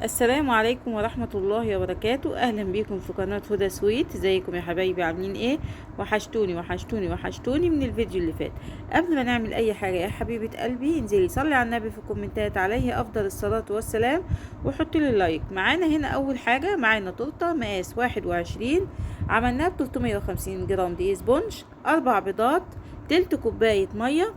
السلام عليكم ورحمة الله وبركاته. أهلا بيكم في قناة هدى سويت. ازيكم يا حبايبي؟ عاملين ايه؟ وحشتوني وحشتوني وحشتوني من الفيديو اللي فات. قبل ما نعمل اي حاجة يا حبيبة قلبي، انزلي صلي على النبي في الكومنتات عليه افضل الصلاة والسلام، وحطي لي ال like. معانا هنا اول حاجة، معانا تورتة مقاس 21 عملناها ب 350 جرام دقيق sponge، 4 بيضات، تلت كوباية مية،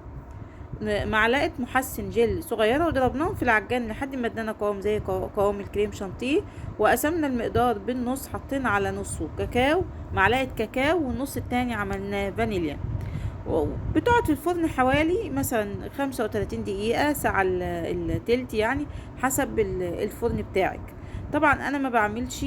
معلقة محسن جل صغيرة، وضربناهم في العجان لحد ما ادانا قوام زي قوام الكريم شانتيه. وقسمنا المقدار بالنص، حطينا على نصه كاكاو، معلقة كاكاو، والنص التاني عملناه فانيليا. بتقعد في الفرن حوالي مثلا 35 دقيقة، ساعة التلت يعني حسب الفرن بتاعك. طبعا انا ما بعملش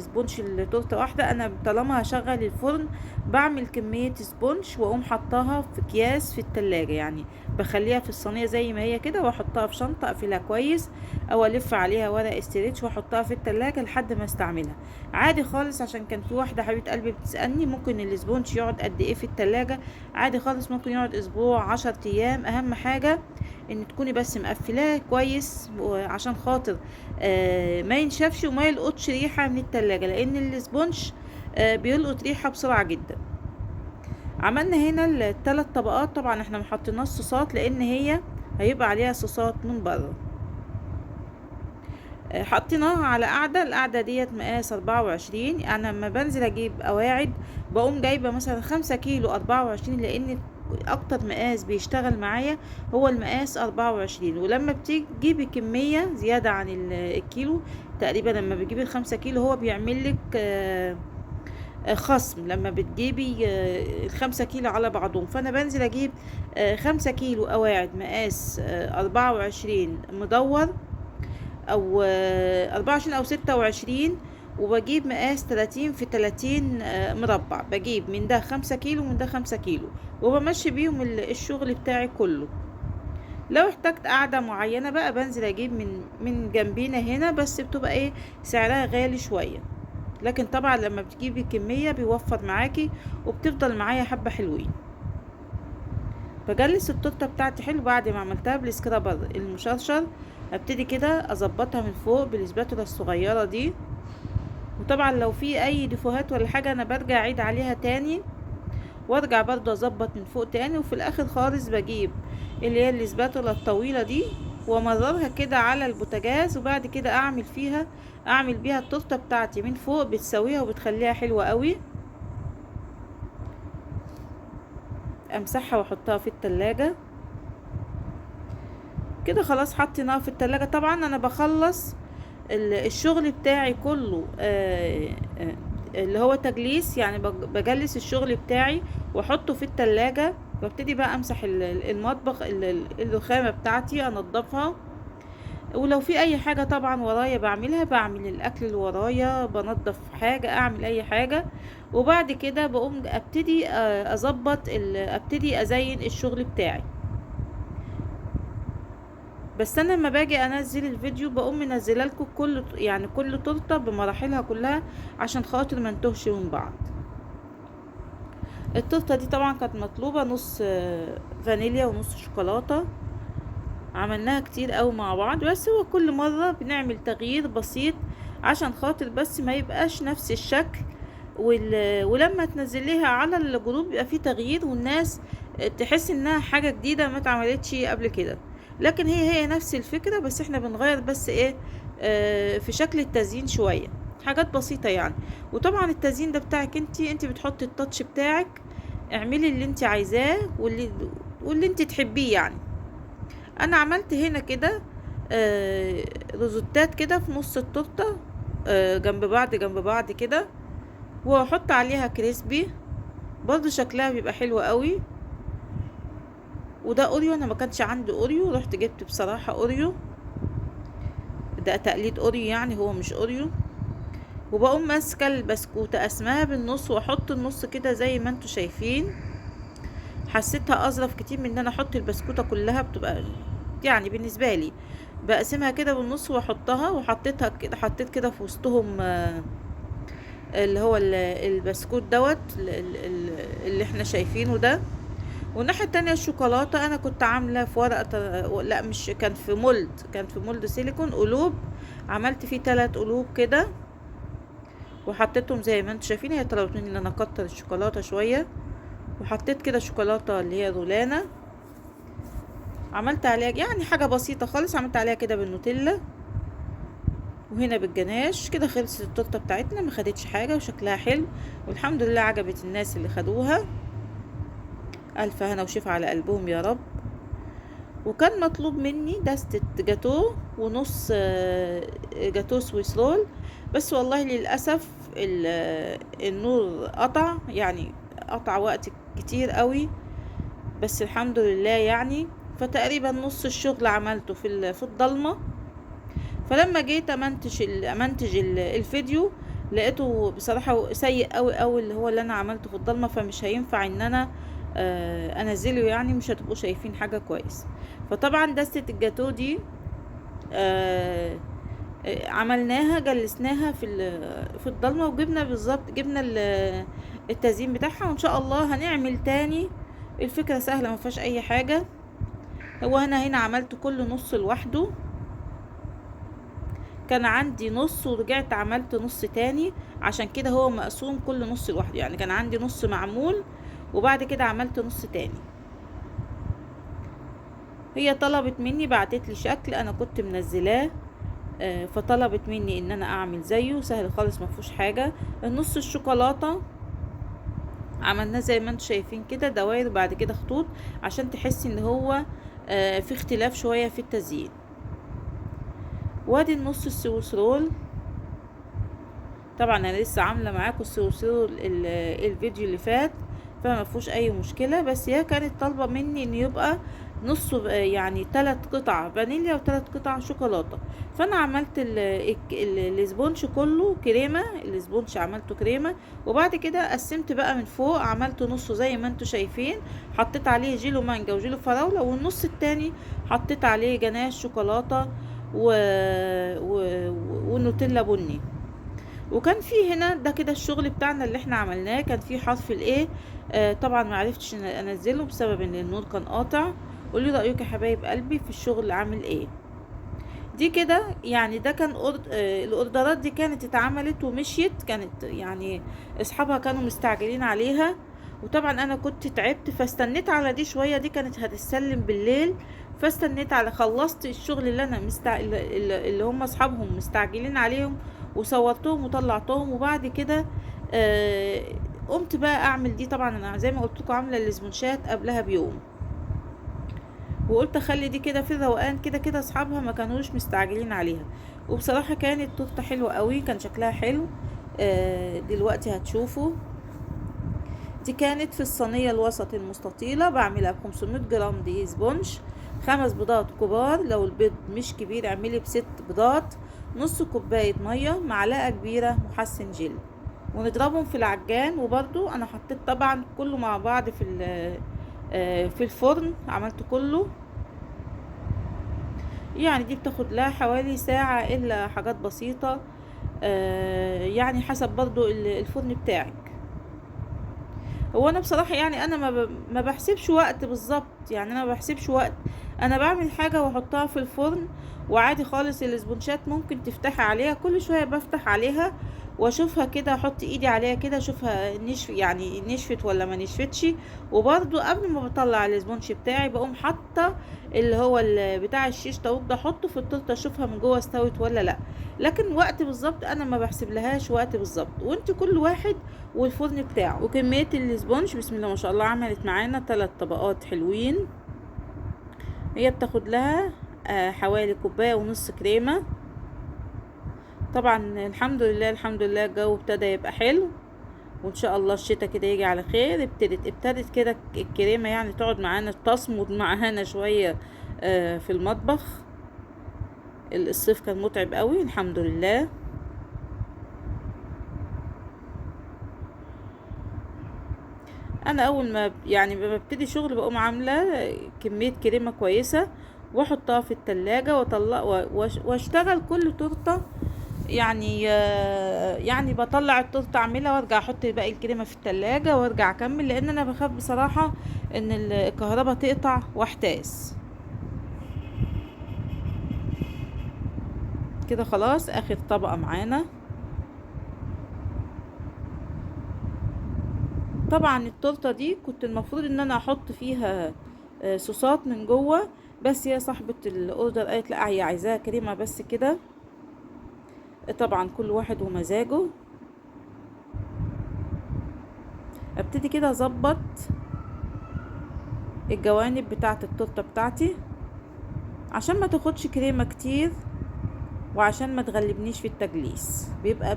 sponge التورته واحده، انا طالما هشغل الفرن بعمل كميه sponge واقوم حطاها في اكياس في التلاجة، يعني بخليها في الصينيه زي ما هي كده، واحطها في شنطه اقفلها كويس او الف عليها ورق stretch واحطها في التلاجة لحد ما استعملها عادي خالص. عشان كان في واحده حبيبه قلبي بتسالني ممكن ال sponge يقعد قد ايه في التلاجة. عادي خالص، ممكن يقعد اسبوع، 10 ايام. اهم حاجه ان تكوني بس مقفلاه كويس عشان خاطر ما ينشفش وما يلقطش ريحه من التلاجة، لان ال sponge بيلقط ريحه بسرعه جدا. عملنا هنا الثلاث طبقات، طبعا احنا ما حطيناش صوصات لان هي هيبقى عليها صوصات من بره. حطيناها على قاعده، القاعده ديت مقاس 24. انا لما بنزل اجيب قواعد بقوم جايبه مثلا 5 كيلو 24، لان اكتر مقاس بيشتغل معايا هو المقاس 24. ولما بتجيبي كمية زيادة عن الكيلو تقريبا، لما بتجيبي ال5 كيلو هو بيعمل لك خصم لما بتجيبي ال5 كيلو على بعضهم. فانا بنزل اجيب 5 كيلو قواعد مقاس 24 مدور او 24 او 26، وبجيب مقاس 30 في 30 مربع. بجيب من ده 5 كيلو ومن ده 5 كيلو، وبمشي بيهم الشغل بتاعي كله. لو احتجت قاعدة معينة بقى بنزل اجيب من جنبينا هنا، بس بتبقى سعرها غالي شوية، لكن طبعا لما بتجيبي كمية بيوفر معاكي وبتفضل معايا حبة حلوين. بجلس التورتة بتاعتي حلو بعد ما عملتها بالسكرابر المشرشر. ابتدي كده اظبطها من فوق بالسباتولا الصغيرة دي، وطبعا لو في اي ديفوهات ولا حاجة انا برجع اعيد عليها تاني، وارجع برضو اظبط من فوق تاني. وفي الاخر خالص بجيب اللي هي الاسباتولا الطويلة دي وامررها كده على البوتاجاز، وبعد كده اعمل بيها التورتة بتاعتي من فوق، بتسويها وبتخليها حلوة قوي. امسحها واحطها في التلاجة كده. خلاص حطيناها في التلاجة. طبعا انا بخلص الشغل بتاعي كله، اللي هو تجليس، يعني بجلس الشغل بتاعي واحطه في التلاجة، وابتدي بقى امسح المطبخ، الرخامة بتاعتي انضفها، ولو في اي حاجة طبعا ورايا بعملها، بعمل الاكل اللي ورايا، بنضف حاجة، اعمل اي حاجة. وبعد كده بقوم ابتدي، اظبط ابتدي ازين الشغل بتاعي. بس انا لما باجي انزل الفيديو بقوم منزله لكم كل تورته بمراحلها كلها عشان خاطر ما نتوهش من بعض. التورته دي طبعا كانت مطلوبه نص فانيليا ونص شوكولاته، عملناها كتير قوي مع بعض، بس هو كل مره بنعمل تغيير بسيط عشان خاطر بس ما يبقاش نفس الشكل، ولما تنزليها على الجروب يبقى فيه تغيير والناس تحس انها حاجه جديده ما اتعملتش قبل كده، لكن هي نفس الفكرة، بس احنا بنغير بس في شكل التزيين شوية، حاجات بسيطة يعني. وطبعا التزيين ده بتاعك انتي بتحطي التاتش بتاعك، اعملي اللي انتي عايزاه واللي انتي تحبيه يعني. انا عملت هنا كده، روزوتات كده في نص التورتة، جنب بعض جنب بعض كده، واحط عليها كريسبي برضو شكلها بيبقى حلو قوي. وده اوريو، انا ما كانش عندي اوريو، رحت جبت بصراحة اوريو، ده تقليد اوريو يعني، هو مش اوريو. وبقوم ماسكة البسكوتة اسمها بالنص واحط النص كده زي ما انتوا شايفين. حسيتها اظرف كتير من ان انا احط البسكوتة كلها، بتبقى بالنسبة لي بقسمها كده بالنص واحطها، وحطيتها كده، حطيت كده في وسطهم، اللي هو البسكوت دوت اللي احنا شايفينه ده. والناحية التانية الشوكولاتة انا كنت عاملة في ورقة، لا مش كان في mold، كان في mold سيليكون قلوب، عملت فيه 3 قلوب كده وحطيتهم زي ما انتم شايفين. هي طلبت مني ان انا اكتر الشوكولاتة شوية، وحطيت كده شوكولاتة اللي هي رولانة، عملت عليها يعني حاجة بسيطة خالص، عملت عليها كده بالنوتيلا وهنا بالجناش كده. خلصت التورتة بتاعتنا، ما خدتش حاجة وشكلها حلو والحمد لله، عجبت الناس اللي خدوها. الف هنا وشفا على قلبهم يا رب. وكان مطلوب مني دستة جاتو ونص جاتو Swiss roll، بس والله للأسف النور قطع، يعني قطع وقت كتير قوي، بس الحمد لله يعني. فتقريبا نص الشغل عملته في الضلمة. فلما جيت امنتج الفيديو لقيته بصراحة سيء قوي قوي اللي هو اللي انا عملته في الضلمة، فمش هينفع ان انا انزله، يعني مش هتبقوا شايفين حاجة كويس. فطبعا دستة الجاتو دي عملناها، جلسناها في الضلمة، وجبنا بالظبط، جبنا التزيين بتاعها، وان شاء الله هنعمل تاني. الفكرة سهلة ما فيهاش اي حاجة. هو انا هنا عملت كل نص لوحده، كان عندي نص ورجعت عملت نص تاني، عشان كده هو مقسوم كل نص لوحده، يعني كان عندي نص معمول وبعد كده عملت نص تاني. هي طلبت مني، بعتت لي شكل انا كنت منزلاه، فطلبت مني ان انا اعمل زيه. سهل خالص ما فيهوش حاجة. النص الشوكولاتة عملناه زي ما انتم شايفين كده دوائر وبعد كده خطوط، عشان تحسي ان هو في اختلاف شوية في التزيين. وادي النص ال Swiss roll، طبعا انا لسه عامله معاكم ال Swiss roll الفيديو اللي فات، فما فيهوش اي مشكلة. بس هي كانت طالبه مني ان يبقى نصه يعني 3 قطع فانيليا و3 قطع شوكولاتة، فانا عملت ال sponge كله كريمة، ال sponge عملته كريمة، وبعد كده قسمت بقى من فوق، عملت نصه زي ما انتم شايفين، حطيت عليه جيلو مانجا وجيلو فراوله، والنص التاني حطيت عليه جناش شوكولاتة ونوتيلا بني. وكان في هنا ده كده الشغل بتاعنا اللي احنا عملناه، كان في حرف ال A، طبعا ما عرفتش انزله بسبب ان النور كان قاطع. قولي رايكم يا حبايب قلبي في الشغل عامل ايه. دي كده يعني ده كان الاوردرات دي كانت اتعملت ومشيت، كانت يعني اصحابها كانوا مستعجلين عليها، وطبعا انا كنت تعبت فاستنيت على دي شوية، دي كانت هتتسلم بالليل، فاستنيت على خلصت الشغل اللي انا اللي هم اصحابهم مستعجلين عليهم، وصورتهم وطلعتهم، وبعد كده قمت بقى اعمل دي. طبعا انا زي ما قلت لكم عامله الاسبونشات قبلها بيوم، وقلت اخلي دي كده في الروقان كده كده اصحابها ما كانوش مستعجلين عليها. وبصراحة كانت تورته حلوة قوي، كان شكلها حلو. دلوقتي هتشوفوا دي كانت في الصينية الوسط المستطيله، بعملها ب 500 جرام دي sponge، 5 بيضات كبار، لو البيض مش كبير اعملي ب6 بيضات، نص كوباية مية، معلقه كبيرة محسن جل، ونضربهم في العجان. وبرضو انا حطيت طبعا كله مع بعض في الفرن، عملت كله يعني دي بتاخد لها حوالي ساعة الا حاجات بسيطة، يعني حسب برضو الفرن بتاعك. هو انا بصراحة يعني انا ما بحسبش وقت بالظبط، يعني انا ما بحسبش وقت، انا بعمل حاجة واحطها في الفرن وعادي خالص. الاسبونشات ممكن تفتحي عليها كل شوية، بفتح عليها واشوفها كده، احط ايدي عليها كده اشوفها نشف يعني نشفت ولا ما نشفتش. وبرضو قبل ما بطلع ال sponge بتاعي بقوم حاطه اللي هو بتاع الشيش طاووق ده، احطه في التورتة اشوفها من جوه استوت ولا لا. لكن وقت بالظبط انا ما بحسب لهاش وقت بالظبط، وانت كل واحد والفرن بتاعه. وكمية ال sponge بسم الله ما شاء الله عملت معانا 3 طبقات حلوين. هي بتاخد لها حوالي كوباية ونص كريمة. طبعا الحمد لله الحمد لله الجو ابتدى يبقى حلو، وان شاء الله الشتاء كده يجي على خير. ابتدت كده الكريمة يعني تقعد معانا، تصمد معانا شوية في المطبخ. الصيف كان متعب قوي الحمد لله. انا اول ما ببتدي شغل بقوم عامله كمية كريمة كويسة واحطها في التلاجة واطلع واشتغل كل تورته، يعني بطلع التورتة اعملها وارجع احط باقي الكريمة في التلاجة وارجع اكمل، لان انا بخاف بصراحة ان الكهرباء تقطع واحتاس. كده خلاص اخر طبقة معانا. طبعا التورتة دي كنت المفروض ان انا احط فيها صوصات من جوه، بس هي صاحبه ال order قالت لا هي عايزاها كريمة بس كده. طبعا كل واحد ومزاجه. ابتدي كده اظبط الجوانب بتاعه التورتة بتاعتي عشان ما تاخدش كريمة كتير، وعشان ما تغلبنيش في التجليس.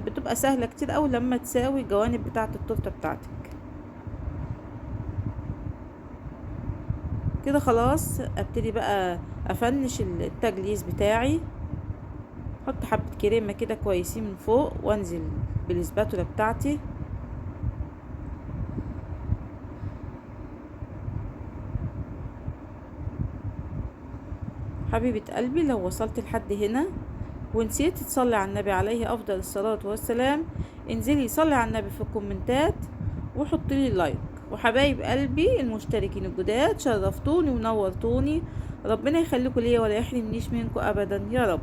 بتبقى سهلة كتير قوي لما تساوي الجوانب بتاعه التورتة بتاعتك. كده خلاص ابتدي بقى افنش التجليس بتاعي، احط حبه كريمة كده كويسين من فوق، وانزل بالسباتولا بتاعتي. حبيبه قلبي لو وصلت لحد هنا ونسيت تصلي على النبي عليه افضل الصلاة والسلام، انزلي صلي على النبي في الكومنتات وحطي لي like. وحبايب قلبي المشتركين الجداد شرفتوني ونورتوني، ربنا يخليكم ليا ولا يحرمنيش منكم ابدا يا رب،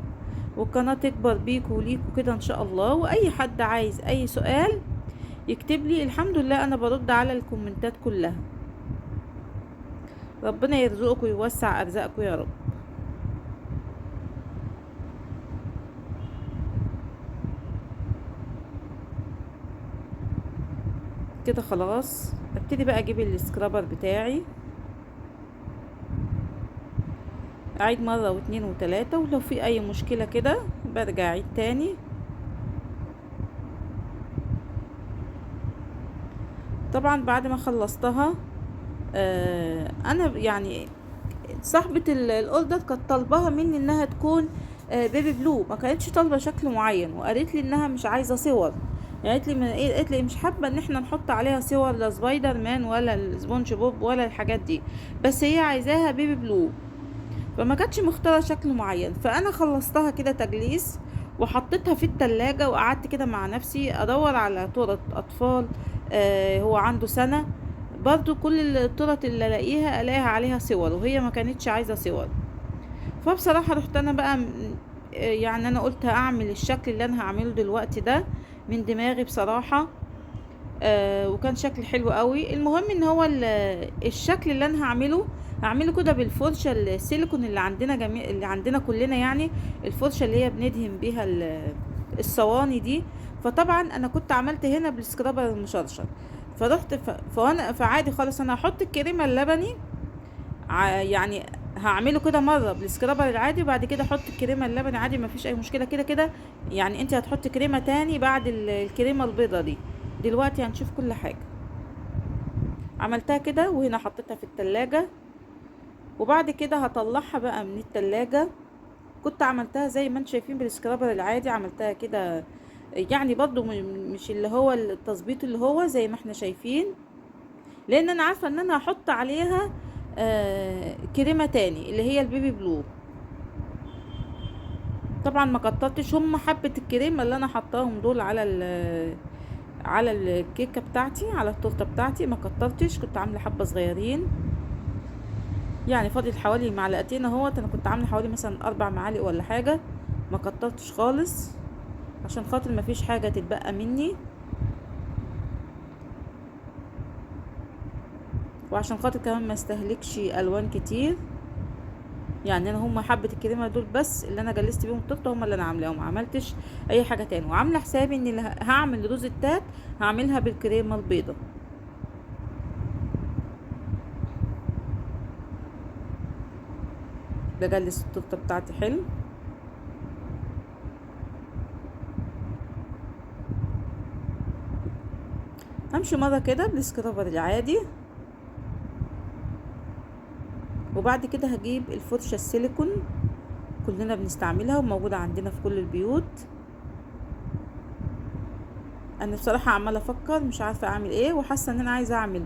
والقناة تكبر بيكم وليكم كده ان شاء الله. واي حد عايز اي سؤال يكتب لي، الحمد لله انا برد على الكومنتات كلها. ربنا يرزقكم ويوسع ارزاقكم يا رب. كده خلاص ابتدي بقى اجيب ال scraper بتاعي، اعيد مرة واتنين وتلاتة، ولو في اي مشكلة كده برجع اعيد تاني. طبعا بعد ما خلصتها انا يعني صاحبة ال order كانت طالباها مني انها تكون baby blue، ما كانتش طالبة شكل معين، وقالت لي انها مش عايزة صور. يعني قالت لي ايه، قالت لي مش حابة ان احنا نحط عليها صور لا سبايدر مان ولا السبونج بوب ولا الحاجات دي، بس هي عايزاها baby blue، فما كانتش مختاره شكل معين. فانا خلصتها كده تجليس وحطيتها في التلاجة، وقعدت كده مع نفسي ادور على تورت اطفال هو عنده سنة، برضو كل التورت اللي الاقيها الاقيها عليها صور، وهي ما كانتش عايزه صور. فبصراحة رحت انا بقى يعني انا قلت هعمل الشكل اللي انا هعمله دلوقتي ده من دماغي بصراحة، وكان شكل حلو قوي. المهم ان هو الشكل اللي انا هعمله كده بالفرشة السيليكون اللي عندنا جميع اللي عندنا كلنا، يعني الفرشة اللي هي بندهن بيها الصواني دي. فطبعا انا كنت عملت هنا بال scraper المشرشر، فرحت فانا فعادي خالص انا هحط الكريمة اللبني يعني هعمله كده مرة بال scraper العادي، وبعد كده احط الكريمة اللبني عادي، مفيش اي مشكلة. كده كده يعني انت هتحطي كريمة تاني بعد الكريمة البيضة دي. دلوقتي هنشوف كل حاجة. عملتها كده وهنا حطيتها في التلاجة، وبعد كده هطلعها بقى من التلاجة. كنت عملتها زي ما انتم شايفين بال scraper العادي، عملتها كده يعني برضو مش اللي هو التظبيط اللي هو زي ما احنا شايفين، لان انا عارفه ان انا هحط عليها كريمة تاني اللي هي ال baby blue. طبعا ما كترتش، هم حبه الكريمة اللي انا حطاهم دول على الكيكه بتاعتي، على التورتة بتاعتي، ما كترتش، كنت عامله حبه صغيرين يعني، فاضل حوالي معلقتين اهوت. انا كنت عامله حوالي مثلا 4 معالق ولا حاجة، ما كترتش خالص عشان خاطر ما فيش حاجة تتبقى مني، وعشان خاطر كمان ما استهلكش الوان كتير. يعني انا هم حبه الكريمة دول بس اللي انا جلست بيهم التورتة، هم اللي انا عاملاهم، ما عملتش اي حاجة تاني. وعامله حسابي ان اللي هعمل روزيتات هعملها بالكريمه البيضاء. بجلس التورتة بتاعتي حلو. همشي مرة كده بالسكرابر العادي، وبعد كده هجيب الفرشة السيليكون كلنا بنستعملها وموجودة عندنا في كل البيوت. انا بصراحة عماله افكر مش عارفه اعمل ايه، وحاسه ان انا عايزه اعمل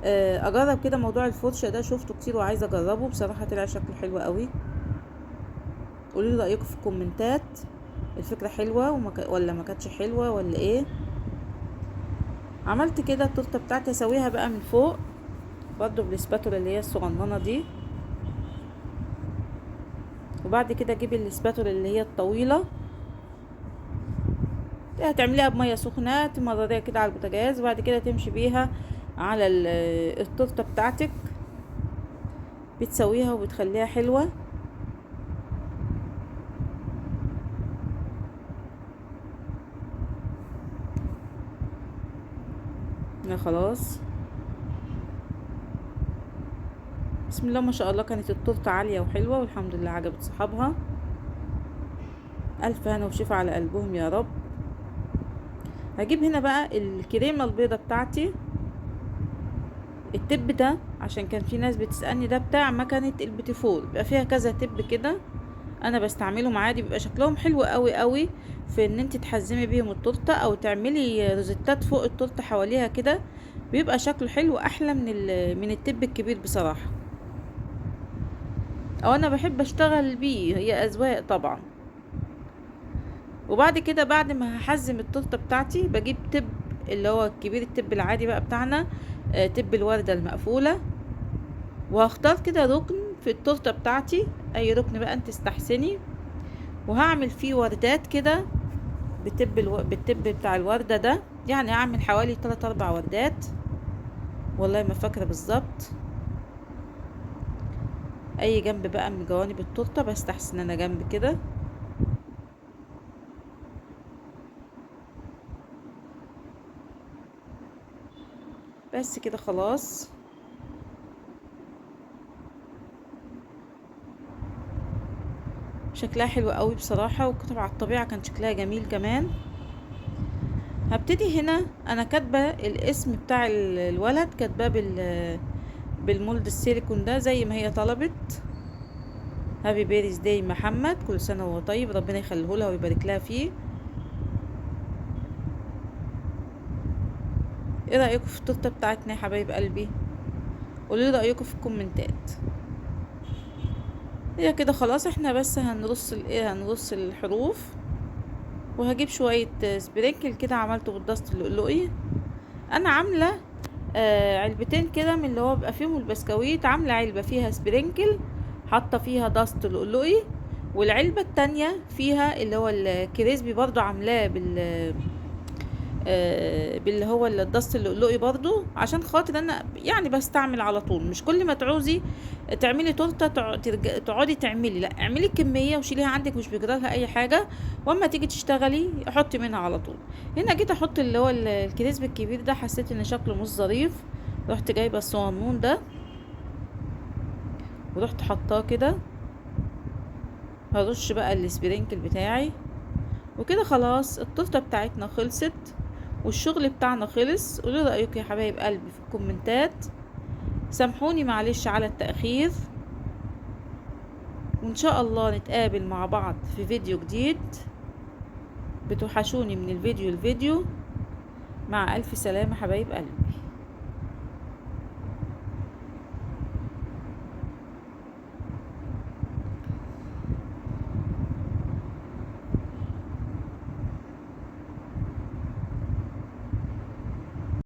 اجرب كده موضوع الفرشة ده، شفته كتير وعايزه اجربه بصراحة، طلع شكله حلو قوي. قولوا لي رايكم في الكومنتات، الفكرة حلوة ولا ما كانتش حلوة ولا ايه. عملت كده التورتة بتاعتي، اسويها بقى من فوق. برضو بال spatula اللي هي الصغننه دي. وبعد كده اجيب ال spatula اللي هي الطويلة، هتعمليها بميه سخنة، تمرريها كده على البوتاجاز، وبعد كده تمشي بيها على التورتة بتاعتك، بتسويها وبتخليها حلوة. خلاص بسم الله ما شاء الله، كانت التورتة عالية وحلوه والحمد لله عجبت صحابها. الف هنا وشفا على قلبهم يا رب. هجيب هنا بقى الكريمة البيضة بتاعتي، ال tip ده عشان كان في ناس بتسالني ده بتاع مكنه البيتيفور، بيبقى فيها كذا tip كده، انا بستعملهم عادي، بيبقى شكلهم حلو قوي قوي في ان انت تحزمي بيهم التورتة او تعملي روزيتات فوق التورتة حواليها كده، بيبقى شكله حلو احلى من ال tip الكبير بصراحة، او انا بحب اشتغل بيه، هي اذواق طبعا. وبعد كده بعد ما هحزم التورتة بتاعتي بجيب tip اللي هو الكبير، ال tip العادي بقى بتاعنا، tip الورده المقفولة، وهختار كده ركن في التورتة بتاعتي، اي ركن بقى انت تستحسني، وهعمل فيه وردات كده بال tip بتاع الورده ده، يعني اعمل حوالي 3 4 وردات، والله ما فاكره بالظبط. اي جنب بقى من جوانب التورتة، بستحسن انا جنب كده. بس كده خلاص. شكلها حلو قوي بصراحة، وكتب على الطبيعة كان شكلها جميل كمان. هبتدي هنا انا كاتبة الاسم بتاع الولد، كاتباه بال mold السيليكون ده زي ما هي طلبت. happy birthday محمد، كل سنة وهو طيب، ربنا يخليه لها ويبارك لها فيه. ايه رأيكم في التورتة بتاعتنا يا حبايب قلبي؟ قولوا لي رأيكم في الكومنتات. هي كده خلاص، احنا بس هنرص الايه، هنرص الحروف. وهجيب شوية sprinkle كده عملته بال dust اللؤلؤي. انا عاملة علبتين كده من اللي هو بيبقى فيهم البسكويت، عاملة علبة فيها sprinkle حاطة فيها dust لؤلؤي، والعلبة التانية فيها اللي هو ال crispy برضو عاملاه باللي هو ال dust اللؤلؤي برضو، عشان خاطر انا يعني بستعمل على طول، مش كل ما تعوزي تعملي تورته تقعدي تعملي، لا اعملي كمية وشيليها عندك مش بيجرالها اي حاجة، واما تيجي تشتغلي حطي منها على طول. هنا جيت احط اللي هو ال crispy الكبير ده، حسيت ان شكله مش ظريف، رحت جايبه الصغنون ده ورحت حطاه كده. هرش بقى ال sprinkle بتاعي وكده. خلاص التورتة بتاعتنا خلصت والشغل بتاعنا خلص. قولوا رأيكم يا حبايب قلبي في الكومنتات، سامحوني معلش على التأخير، وان شاء الله نتقابل مع بعض في فيديو جديد. بتوحشوني من الفيديو لفيديو. مع ألف سلامة حبايب قلبي.